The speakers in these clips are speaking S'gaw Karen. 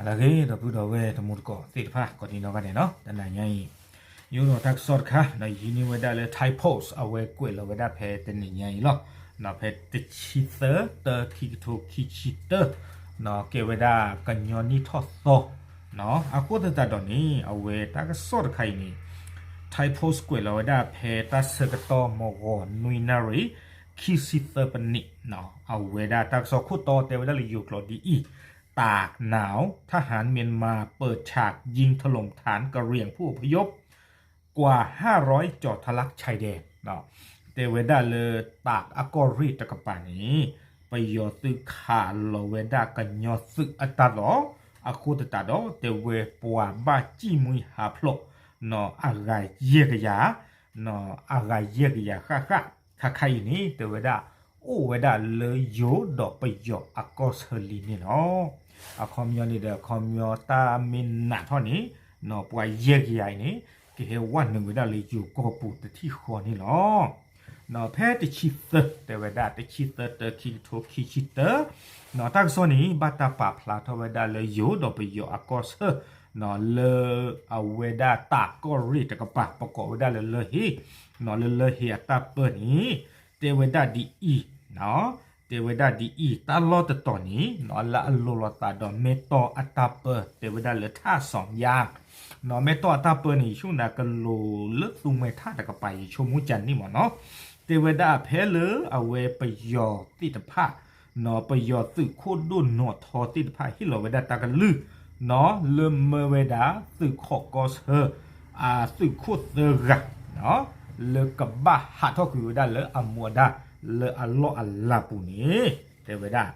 တၢ်ဂ့ၤ ဒီပုၢ်ဒီဝဲၢ်တံၤသကိးသ့ၣ်တဖၣ် ကိးဒံနီၢ်ဂၤဒဲးနီၤ, တနၤညါအံၤ ယအိၣ်ဒီးတၢ်ကစီၣ်တခါ ဒီးယဟံးန့ၢ်ဝဲဒၣ်လၢ Thai Post အဝဲကွဲးလီၤဝဲဒၣ်ဖဲတနံၤညါအံၤလီၤ. ဖဲတဆံသၢ တၢ ခံကထိခံဆံတၢ ကဲဝဲဒၣ်ကညီနံၣ်ထီၣ်သီ အဃိသတးဒီးန့ၣ် အဝဲတၢ်ကစီၣ်တခါအံၤန့ၣ် Thai Post ကွဲးလီၤဝဲဒၣ်ဖဲတၢ်ဆၢကတီၢ်မဂီၤနွံနၣ်ရံၣ် ခံဆံသၢပနံး အဝဲဒၣ်တၢ်ကစီၣ်ခိၣ်တီတဲဝဲဒၣ်လၢယိၤကျိာ်ဒ်အံၤ, ตากหนาว ทหารเมียนมาเปิดฉากยิงถล่มฐานกะเหรี่ยงผู้อพยพ กว่าห้าร้อย จ่อทะลักชายแดน တဲဝဲဒၣ်လၢ တၢးအကီၢ်ရ့ၣ်တကပၤန့ၣ် ပယီၤသုးခးလီၤဝဲဒၣ်ကညီသုးအတၢ်လီၢ်, အဃိသတးဒီး တဲဝဲပှၤဘၣ်စံၣ်မှံဟးဖျိး အဂၤယဲၢ်ကယၤ အဂၤယဲၢ်ကယၤဃၣ်ဃၣ်, ခါခါအံၤန့ၣ် တဲဝဲဒၣ် အိၣ်ဝဲဒၣ်လၢယိၤဒီးပယီၤအကီၢ်ဆၢလံန့ၣ်လီၤ. အခီပညီန့ၣ်ဒီး အခီပညီတၢ်မ့ၢ်နးထီၣ်န့ၣ် ပှၤယဲၢ်ကယၤအံၤန့ၣ် ကဟဲဝဲနုာ်ဝဲဒၣ်လၢယိၤကီၢ်ပူၤတထံၣ်ဃီန့ၣ်လီၤ. ဖဲတဆံသၢ တဲဝဲဒၣ် တဆံသၢ တၢ ခံကထိခံဆံတၢ တၢ်ကစီၣ်န့ၣ် ဘၣ်တၢ်ပာ်ဖျါထီၣ်ဝဲဒၣ်လၢယိၤဒီးပယီၤအကီၢ်ဆၢ လၢအဝဲဒၣ်တၢးကီၢ်ရ့ၣ်တကပၤ ပကိးဝဲဒၣ်လၢလၢၢ်ဟ့ လၢလၢၢ်ဟ့အတၢ်ပၢန့ၣ် တဲဝဲဒၣ်ဒ်အံၤ, တဲဝဲဒၣ်ဒ်အံၤ တၢ်လီၢ်တတီၤန့ၣ် လၢအလိၤလိာ်သးဒီးမဲၢ်တီၢ်အတၢ်ပၢ တဲဝဲဒၣ်လၢထၣ်စီၤယါ မဲၢ်တီၢ်အတၢ်ပၢန့ၣ် ယဆိကမိၣ်ကလိၤလၢသူမှဲထၣ်တကပၤ ယဆိကမိၣ်ကန့ၣ်မ့ၢ်နီၤ, တဲဝဲဒၣ်ဖဲလၢအဝဲပယီၤသ့ၣ်တဖၣ် ပယီၤသုးခိၣ်ဒိၣ်နီၢ်ထီသ့ၣ်တဖၣ်ဟ့ၣ်လီၤဝဲဒၣ်တၢ်ကလုၢ် လၢမၢဝဲဒၣ်သုးခိးကီၢ်ဆၢ အသုးခိၣ်သၢဂၤ လၢကဘၣ်ဟးထီၣ်ကွံာ်ဝဲဒၣ်လၢအမူအဒါ လၢအလီၢ်အလၤပူၤန့ၣ် တဲဝဲဒၣ်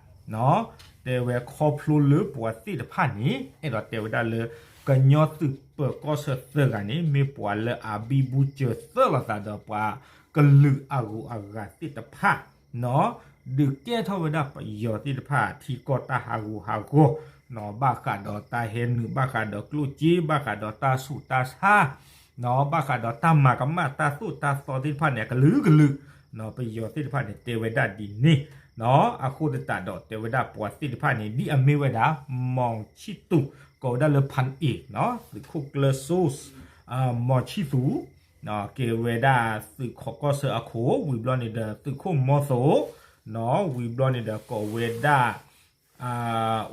တဲဝဲခီဖျိလၢပှၤသ့ၣ်တဖၣ်န့ၣ် အဲၣ်ဒိးတဲဝဲဒၣ်လၢ ကညီသုးပၢၤကီၢ်ဆၢသၢဂၤန့ၣ် မ့ၢ်ပှၤလၢအဘံဘူစၢၤသၢလိာ်သးဒီးပှၤကလုာ်အဂုၤအဂၤသ့ၣ်တဖၣ် ဒုးကဲထီၣ်ဝဲဒၣ်ပယီၤသ့ၣ်တဖၣ် ထံကီၢ်တၢ်ဟးဂူာ်ဟးဂီၤ ဘၣ်ဃးဒီးတၢ်ဟဲနုာ် ဘၣ်ဃးဒီးကျိၣ်စ့ ဘၣ်ဃးဒီးတၢ်ဆူးတၢ်ဆါ ဘၣ်ဃးဒီးတၢ်မၤကမၣ်တၢ်သိၣ်တၢ်သီသ့ၣ်တဖၣ်န့ၣ် အကလုာ်ကလုာ် ပယီၤသ့ၣ်တဖၣ်န့ၣ် တဲဝဲဒၣ်ဒ်န့ၣ် အဃိသတးဒီး တဲဝဲဒၣ်ပှၤသ့ၣ်တဖၣ်န့ၣ် ဒ်အမ့ၢ်ဝဲဒၣ် မီၤဆံၣ်သူး ကိးဝဲဒၣ်လၢ ဖၣ်အ့ၣ် သုးခိၣ်ကျၢၢ်စိ မီၤဆံၣ်သူး ကဲဝဲဒၣ်သုးခိးကီၢ်ဆၢအခိၣ် ဝံၤဘျီန့ၣ်ဒီး သုးခိၣ်မီၤသိး ဝံၤဘျီန့ၣ်ဒီး ကိးဝဲဒၣ်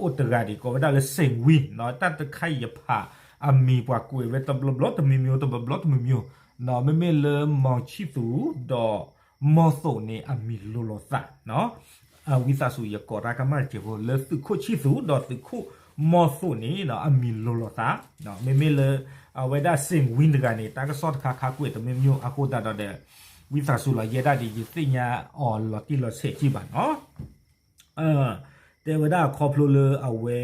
အိၣ်တဂၤဒံး ကိးဝဲဒၣ်လၢ စ့ၣ်ဝံ တၢ်တခါအံၤယဖး အမံၤပှၤကွဲးဝဲတဘျီဘျီတမံၤမံၤ တဘျီဘျီတမံၤမံၤ မ့မ့ၢ်လၢမီၤဆံၣ်သူးဒီးမီၤသိးန့ၣ် အမံၤလိၤလိာ်သး ဝံသးစူၤ ယကိးတၢ်ကမၣ်တစဲးဖိ လၢသုးခိၣ်ဆံၣ်သူးဒီးသုးခိၣ်မီၤသိးန့ၣ် အမံၤလိၤလိာ်သး မ့မ့ၢ်လၢ အဝဲဒၣ် စ့ၣ်ဝံ တဂၤန့ၣ် တၢ်ကစီၣ်တခါခါကွဲးတမံၤမံၤ အဃိသတးဒီးဒီး ဝံသးစူၤလီၤ ယဲဒၣ်ဒ် ယသ့ၣ်ညါအီၤလီၤတံၢ်လီၤဆဲးကံဘၣ်နီၤ တဲဝဲဒၣ်ခီဖျိလၢအဝဲ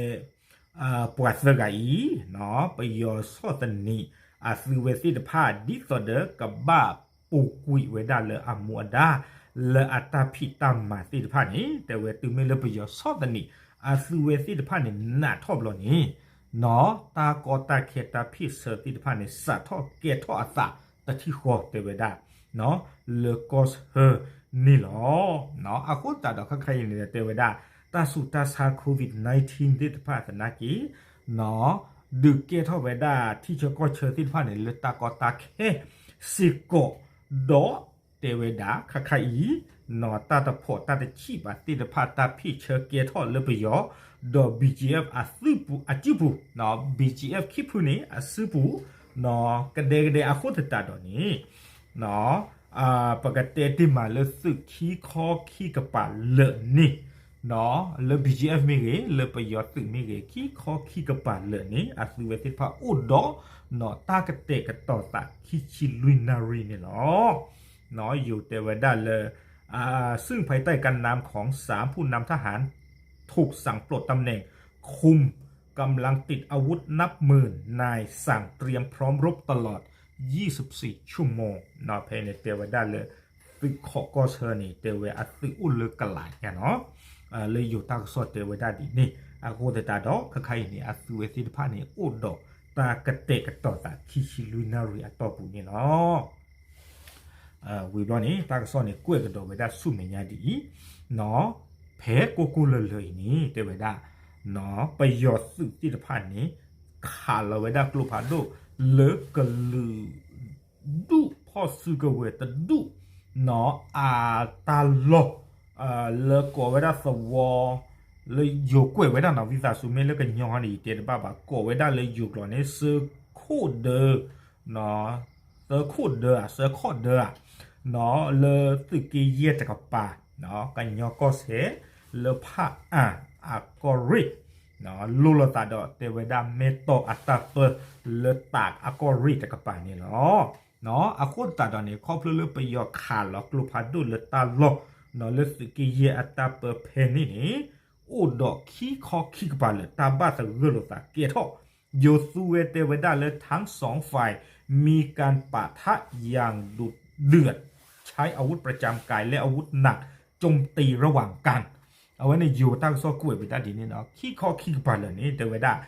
ပှၤသၢဂၤအံၤ ပယီၤဆီၣ်သနံး အသုဝဲသ့ၣ်တဖၣ် ဒ်သိးဒီးကဘၣ်ပူၤကွံာ်ဝဲဒၣ်လၢအမူအဒါ လၢအတၢ်ဖံးတၢ်မၤသ့ၣ်တဖၣ်န့ၣ် တဲဝဲတုၤမ့ၢ်လၢပယီၤဆီၣ်သနံး အသုဝဲသ့ၣ်တဖၣ်န့ၣ် နးထီၣ်ဘျီန့ၣ် တၢ်ကီတၢ်ခဲတၢ်ဖ့ၣ်ဆၢသ့ၣ်တဖၣ်န့ၣ် စးထီၣ်ကဲထီၣ်အသးတထံၣ်ဃီ တဲဝဲဒၣ် လၢကီၢ်ဆၢန့ၣ်လီၤ. အဃိသတးဒီးခဲခါအံၤန့ၣ် တဲဝဲဒၣ် တၢ်ဆူးတၢ်ဆါ COVID nineteen သ့ၣ်တဖၣ်သနာ်က့ ဒုးကဲထီၣ်ဝဲဒၣ်ထံဆၢကီၢ်ဆၢသ့ၣ်တဖၣ်န့ၣ် လၢတၢ်ကီတၢ်ခဲစ့ၢ်ကီး ဒီးတဲဝဲဒၣ်ခါခါအံၤ တၢ်တဖီၣ်တၢ်တဆံးဘၣ်သ့ၣ်တဖၣ် တၢ်ဖ့ၣ်ဆၢကဲထီၣ်လၢပယီၤ ဒီး BGF အစုပူၤ အစုပူၤ BGF ခံဖုန့ၣ် အစုပူၤ ကဒဲကဒဲအဃိသတးဒီးန့ၣ် ပကတဲတ့ၢ်မးလၢသုးခံခီခံကပၤလၢာ်န့ၣ် လၢ BGF မ့ၢ်ဂ့ၤ လၢပယီၤသုးမ့ၢ်ဂ့ၤ ခံခီခံကပၤလၢာ်န့ၣ် အသုဝဲသ့ၣ်တဖၣ်အိၣ်ဒီး တၢ်ကတဲာ်ကတီၤသးခံဆံလွံၢ်နၣ်ရံၣ်န့ၣ်လီၤ. ယိၤတဲဝဲဒၣ်လၢ ซึ่งภายใต้การนำของสามผู้นำทหารถูกสั่งปลดตำแหน่ง คุมกำลังติดอาวุธนับหมื่นนาย สั่งเตรียมพร้อมรบตลอดยี่สิบสี่ชั่วโมง ဖဲန့ၣ်တဲဝဲဒၣ်လၢ သုးခိးကီၢ်ဆၢန့ၣ် တဲဝဲအသုးအိၣ်လၢကလးညါနီၤ လၢယိၤတၢ်ကစီၣ်တဲဝဲဒၣ်ဒ်န့ၣ် အဃိသတးဒီး ခဲခါအံၤန့ၣ် အသုဝဲသ့ၣ်တဖၣ်န့ၣ် အိၣ်ဒီးတၢ်ကတဲာ်ကတီၤသးခံဆံလွံၢ်နၣ်ရံၣ်အတီၢ်ပူၤန့ၣ်လီၤ. ဝံၤဘျီန့ၣ် တၢ်ကစီၣ်န့ၣ် ကွဲးကဒီးဝဲဒၣ်ဆူမဲာ်ညါဒ်အံၤ ဖဲကိၢ်ကိၢ်လၢၤလၢၤအံၤန့ၣ် တဲဝဲဒၣ် ပယီၤသုးသ့ၣ်တဖၣ်န့ၣ် ခးလီၤဝဲဒၣ်ကျိဖးဒိၣ်လၢကလုာ်ဒူၣ်ဖီၣ်စုကဝဲၤတဒူၣ် အတၢ်လီၢ် လၢကိးဝဲဒၣ်သဝီ လၢယိၤကွဲးဝဲဒၣ်နီၤ ဝံသးစူၤ မ့ၢ်လၢကညီန့ၣ် ယတဲတဘၣ်ဘၣ် ကိးဝဲဒၣ်လၢယိၤကျိာ်န့ၣ် စၢခိၣ်ဒၢ စၢခိၣ်ဒၢဧါ စၢခိၣ်ဒၢဧါ လၢသုးက့ယဲၢ်တကပၤ ကညီကီၢ်စဲၣ် လၢဖၣ်အၣ်အကီၢ်ရ့ၣ် လိၣ်လိာ်သးဒီးတဲဝဲဒၣ် မဲၢ်တီၢ်အတၢ်ပၢလၢတးအကီၢ်ရ့ၣ်တကပၤန့ၣ်လီၤ. အဃိသတးဒီးန့ၣ် ခီဖျိလၢပယီၤခးလီၤကျိဖးဒိၣ်လၢတၢ်လီၢ် လၢသုးက့ယဲၢ်အတၢ်ပၢဖဲန့ၣ်န့ၣ် အိၣ်ဒီးခံခီခံကပၤလၢတၢ်ဘၣ်သဂၢၢ်လိာ်သးကဲထီၣ် ယိၤသူဝဲတဲဝဲဒၣ်လၢ ทั้งสองฝ่ายมีการปะทะอย่างดุเดือด ใช้อาวุธประจำกายและอาวุธหนักโจมตีระหว่างกัน အဝဲန့ၣ် ယိၤတၢ်ကစီၣ်ကွဲးဝဲဒၣ်ဒ်န့ၣ်ဒီး ခံခီခံကပၤလၢာ်န့ၣ် တဲဝဲဒၣ်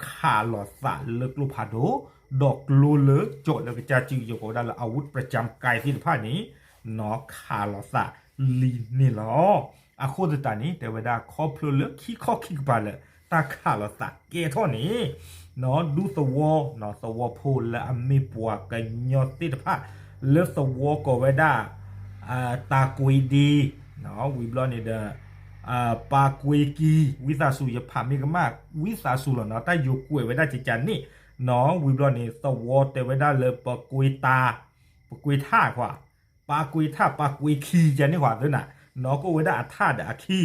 ခးလီၤသးလၢကျိဖးဒိၣ် ဒီးကျိလၢကၠီၣ်လၢကစၢ်စု ယိၤကိးဝဲဒၣ်လၢ อาวุธประจำกาย သ့ၣ်တဖၣ်န့ၣ် ခးလီၤသးလံန့ၣ်လီၤ. အဃိသတးန့ၣ် တဲဝဲဒၣ်ခီဖျိလၢခံခီခံကပၤလၢာ် တၢ်ခးလီၤသးကဲထီၣ်န့ၣ် ဒူသဝီ သဝီဖိလၢအမ့ၢ်ပှၤကညီသ့ၣ်တဖၣ် လၢသဝီကိးဝဲဒၣ် တၢ်ကွ့ဒ့ ဝံၤဘျီန့ၣ်ဒီး ပၢ်ကွ့ကံ ဝံသးစူၤ ယဖးမ့ၢ်ကမၣ် ဝံသးစူၤလီၤနီၤ တၢ်ယိၤကွဲးဝဲဒၣ်ကကန့ၣ် ဝံၤဘျီန့ၣ် သဝီတဲဝဲဒၣ်လၢ ပကွ့တၢ် ပကွ့ထၣ်ခွါ ပၢ်ကွ့ထၣ် ပၢ်ကွ့ခံကန့ၣ်ခွါသ့နၤ နီၢ်ကအိၣ်ဝဲဒၣ်အထၣ်ဒီးအခံ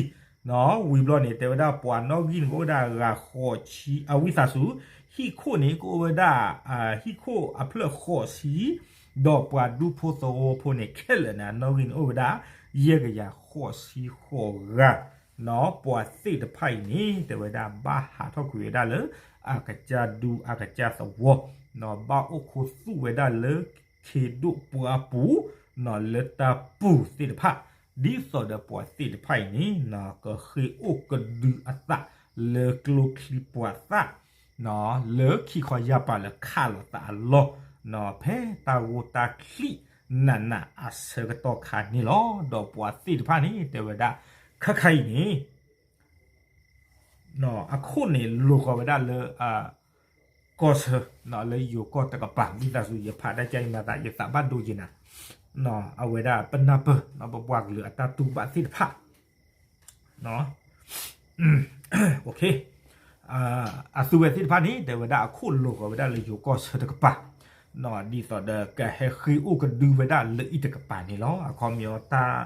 နီၢ်ဝံၤဘျီန့ၣ် တဲဝဲဒၣ်ပှၤနီၣ်ဂံၢ်န့ၣ် ကအိၣ်ဝဲဒၣ်ဂၤဃိးဆံ အဝံသးစူၤ ဟံၣ်ခိၣ်န့ၣ် ကအိၣ်ဝဲဒၣ် ဟံၣ်ခိၣ်အဖျၢၣ်ဃိးဆံ ဒီးပှၤဒူဖိသဝီဖိန့ၣ် ခဲလၢာ်န့ၣ် နီၣ်ဂံၢ်န့ၣ်အိၣ်ဝဲဒၣ် ယဲၢ်ကယၤဃိးဆံဃိးဂၤ နီၢ်ပှၤသ့ၣ်တဖၣ်အံၤန့ၣ် တဲဝဲဒၣ်ဘၣ်ဟးထီၣ်ကွံာ်ဝဲဒၣ်လၢ အကစၢ်ဒူအကစၢ်သဝီ နီၢ်ဘၣ်အိၣ်ခိးသူၣ်ဝဲဒၣ်လၢ ခ့ဒိၣ်ပှၢ်ပူၤ နီၢ်လၢတၢ်ပူၤသ့ၣ်တဖၣ် ဒ်သိးဒီးပှၤသ့ၣ်တဖၣ်အံၤန့ၣ် နီၢ်ကဃ့အိၣ်ကဒုအသးလၢကျိချံပှၤသၣ် နီၢ်လၢခံခီယၢ်ပၤလၢခးလိာ်သးအလီၢ် နီၢ်ဖဲတၢ်ဂိၢ်တၢ်ချံးနးနးအဆၢကတီၢ်ခါန့ၣ်လီၤ. ဒီးပှၤသ့ၣ်တဖၣ်န့ၣ် တဲဝဲဒၣ် ခဲခါအံၤန့ၣ် အခိၣ်န့ၣ်လိာ်ဃီၤဝဲဒၣ်လၢ ကီၢ်ဆၢ လၢယိၤကီၢ်တကပၤ ဝံသးစူၤ ယဖးတၢ်ကဲအံၤမၤသး ယသးဘၣ်ဒိက့ၤနၤ အဝဲဒၣ်ပနၢ်ပၢၢ် ပပှၤကလုာ်အတၢ်တူၢ်ဘၣ်သ့ၣ်တဖၣ် အသုဝဲသ့ၣ်တဖၣ်န့ၣ် တဲဝဲဒၣ်အခိၣ်လိာ်ဃီၤဝဲဒၣ်လၢယိၤကီၢ်ဆၢတကပၤ ဒ်သိးဒီးကဟဲဃ့အိၣ်ကဒုဝဲဒၣ်လၢအံၤတကပၤန့ၣ်လီၤ. အခီပညီတၢ်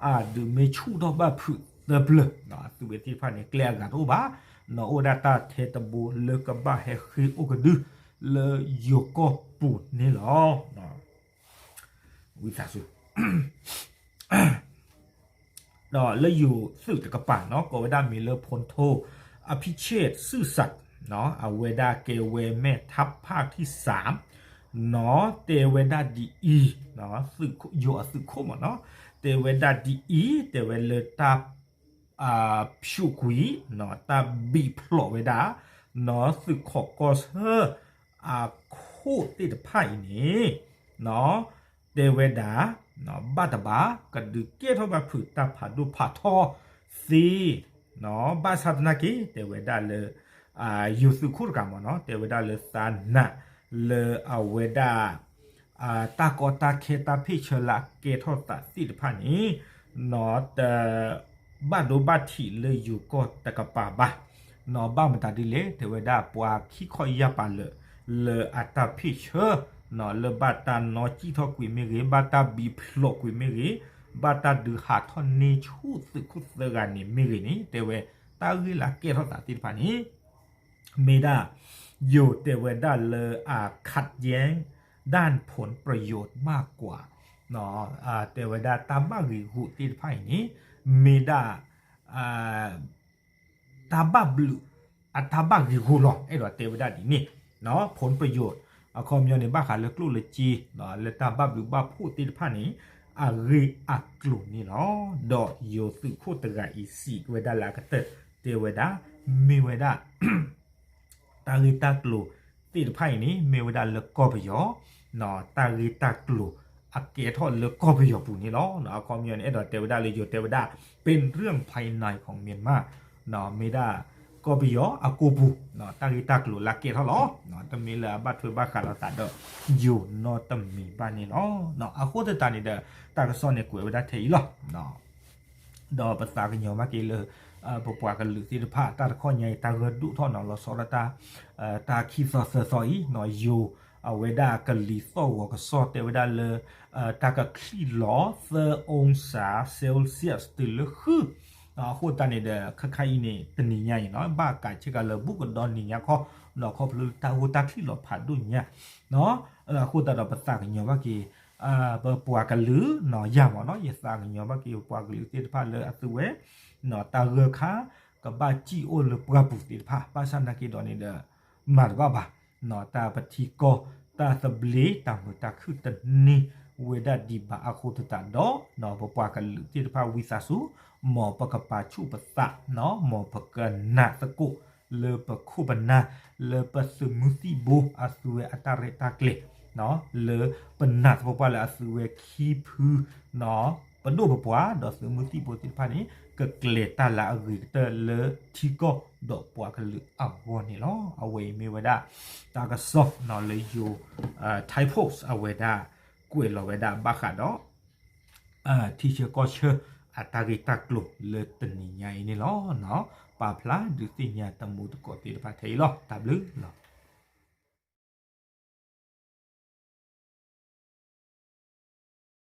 အဒုးမ့ၢ်ဆူၣ်ထီၣ်ဘၣ်ဖုးသၢပျၢၤ အသုဝဲသ့ၣ်တဖၣ်န့ၣ် ကျဲအဂၤတအိၣ်ဘၣ် နီၢ်အိၣ်ဝဲဒၣ်တၢ်ထဲတဘိလၢကဘၣ်ဟဲဃ့အိၣ်ကဒု လၢယိၤကီၢ်ပူၤန့ၣ်လီၤ. ဝံသးစူၤ ဒီးလၢယိၤသုးတကပၤနီၢ် ကိးဝဲဒၣ်မံၤလၢ พลโท อภิเชษฐ์ ซื่อสัตย์ အဝဲဒၣ်ကဲဝဲ แม่ทัพภาคที่สาม နီၢ်တဲဝဲဒၣ်ဒ်အံၤ ယိၤအသုးခိၣ်မ့ၢ်နီၢ် တဲဝဲဒၣ်ဒ်အံၤ တဲဝဲလၢတၢ် ဖျိးကွံာ် တၢ်ဘံးဖျိးဝဲဒၣ် နီၢ်သုးခိးကီၢ်ဆၢ အခိၣ်သ့ၣ်တဖၣ်အံၤန့ၣ် နီၢ်တဲဝဲဒၣ် ဘၣ်တဘၣ် ကဒုးကဲထီၣ်ဘၣ်ဖုးတၢ်ဖးဒိၣ်ဖးထီသ့ နီၢ်ဘၣ်ဆၣ်သနာ်က့ တဲဝဲဒၣ်လၢ ယိၤသုးခိၣ်တဂၤမ့ၢ်နီၢ် တဲဝဲဒၣ်လၢသးနာ် လၢအဝဲဒၣ် တၢ်ကီတၢ်ခဲတၢ်ဖ့ၣ်ဆၢလၢအကဲထီၣ်သးသ့ၣ်တဖၣ်န့ၣ် နီၢ်တ ဘၣ်ဒိဘၣ်ထံးလၢယိၤကီၢ်တကပၤဘၣ် နီၢ်ဘၣ်မတၤဒ်လဲၣ် တဲဝဲဒၣ်ပှၤခံခီယၢ်ပၤလၢာ် လၢအတၢ်ဖ့ၣ်ဆၢ နီၢ်လၢဘၣ်တၢ်နီၣ်စံၣ်ထီၣ်ကွံာ်မ့ၢ်ဂ့ၤ ဘၣ်တၢ်ဘံးဖျိးကွံာ်မ့ၢ်ဂ့ၤ ဘၣ်တၢ်ဒုးဟးထီၣ်န့ၢ်ဆူၣ်သုးခိၣ်သၢဂၤန့ၣ်မ့ၢ်ဂ့ၤန့ၣ် တဲဝဲတၢ်ဂ့ၢ်လၢအကဲထီၣ်သးသ့ၣ်တဖၣ်န့ၣ် မ့ၢ်ဒၣ် ယိၤတဲဝဲဒၣ်လၢ အขัดแย้งด้านผลประโยชน์มากกว่า တဲဝဲဒၣ်တၢ်ဘၣ်ဂ့ၤဂူာ်သ့ၣ်တဖၣ်အံၤန့ၣ် မ့ၢ်ဒၣ် တၢ်ဘၣ်ဘျုး အတၢ်ဘၣ်ဂ့ၤဂူာ်လီၤ အဲၣ်ဒိးတဲဝဲဒၣ်ဒ်န့ၣ် ผลประโยชน์ အခီပညီန့ၣ် ဘၣ်ဃးလၢကျိၣ်လၢစ့ လၢတၢ်ဘၣ်ဘျုးဘၣ်ဖှိၣ်သ့ၣ်တဖၣ်န့ၣ် အဂ့ၢ်အကျိၤန့ၣ်လီၤ. ဒီးယိၤသုးခိၣ်တဂၤအံၤစံးဝဲဒၣ်လၢအကတၢၢ် တဲဝဲဒၣ် မ့ၢ်ဝဲဒၣ် တၢ်ဂ့ၢ်တၢ်ကျိၤသ့ၣ်တဖၣ်အံၤန့ၣ် မ့ၢ်ဝဲဒၣ်လၢကီၢ်ပယီၤ တၢ်ဂ့ၢ်တၢ်ကျိၤအကဲထီၣ်လၢကီၢ်ပယီၤပူၤန့ၣ်လီၤ. အခီပညီန့ၣ် အဲၣ်ဒိးတဲဝဲဒၣ်လၢယိၤတဲဝဲဒၣ် เป็นเรื่องภายในของเมียนมา မ့ၢ်ဒၣ် ကီၢ်ပယီၤအကိာ်ပူၤ တၢ်ဂ့ၢ်တၢ်ကျိၤလၢအကဲထီၣ်လီၤ. တမ့ၢ်လၢအဘၣ်ထွဲဘၣ်ဃးလိာ်သးဒီးယိၤနီတမံၤဘၣ်န့ၣ်လီၤ. အဃိသတးန့ၣ်ဒီး တၢ်ကစီၣ်န့ၣ်ကွဲးဝဲဒၣ်ထဲအံၤလီၤ. ဒီးပသးကညီၤဘၣ်က့ၤလၢ ပပှၤကလုာ်သ့ၣ်တဖၣ် တၢ်တခီညါအံၤ တၢ်ဂၢၢ်ဒိၣ်ထီၣ်နီၤ လီၤဆီဒၣ်တၢ် တၢ်ခံသီသၢသီအံၤနီၤ ယိၤ အဝဲဒၣ်ကလံၤသီၣ်ဂီၤကစီၣ်တဲဝဲဒၣ်လၢ တၢ်ကချံၣ်လီၤ သၢ องศาเซลเซียส တုၤလၢဃု အဃိသတးန့ၣ်ဒီး ခဲခါအံၤန့ၣ် တနံၤညါအံၤနီၤ ဘၣ်ကးဆ့ကၤလၢဘူးကဒီနံၤညါခီ ဒီးခီဖျိလၢတၢ်ဂိၢ်တၢ်ချံၣ်လီၤဖးဒိၣ်ညါ အဃိသတးဒီးပသးကညီၤဘၣ်က့ၤ ပပှၤကလုာ်နီၤ ယၤမ့ၢ်နီၤ ယသးကညီၤဘၣ်က့ၤပပှၤကလုာ်သ့ၣ်တဖၣ်လၢအသုဝဲ တၢ်ဂၢၢ်ခါ ကဘၣ်စံၣ်အိၣ်လၢပှၢ်ပူၤသ့ၣ်တဖၣ် ဘၣ်ဆၣ်နာ်က့ဒီးန့ၣ်ဒီး မၤတဘၣ်ဘၣ် တၢ်ပထံကီၢ် တၢ်သဘျ့ တၢ်မုာ်တၢ်ခုၣ်တန့ၢ်ဝဲဒၣ်ဒံးဘၣ်အဃိသတးဒီး ပပှၤကလုာ်သ့ၣ်တဖၣ်ဝံသးစူၤ မ်ပကပာ်ဆူၣ်ပသး မ်ပကနာ်သကိး လၢပခိၣ်ပနၢ် လၢပသုးမုၢ်သံၣ်ဘိအသုဝဲအတၢ်ရဲၣ်တၢ်ကျဲၤ လၢပနာ်သပှၢ်ပှၢ်လၢအသုဝဲခံဖု ပဒိၣ်ပပှၢ် ဒီးသုးမုၢ်သံၣ်ဘိသ့ၣ်တဖၣ်န့ၣ် ကကျဲၤတၢ်လၢအဂ့ၤကတၢၢ်လၢထံကီၢ်ဒီးပှၤကလုာ်အဂီၢ်န့ၣ်လီၤ. အဝဲအံၤမ့ၢ်ဝဲဒၣ် တၢ်ကစီၣ်လၢယိၤ Thai Post အဝဲဒၣ် ကွဲးလီၤဝဲဒၣ်ဘၣ်ဃးဒီး ထံဆၢကီၢ်ဆၢအတၢ်ဂ့ၢ်တၢ်ကျိၤလၢတနံၤညါအံၤန့ၣ်လီၤ. ပာ်ဖျါဒုးသ့ၣ်ညါတမူတကိးသ့ၣ်တဖၣ်ထဲအံၤလီၤ. တၢ်ဘျုးလီၤ.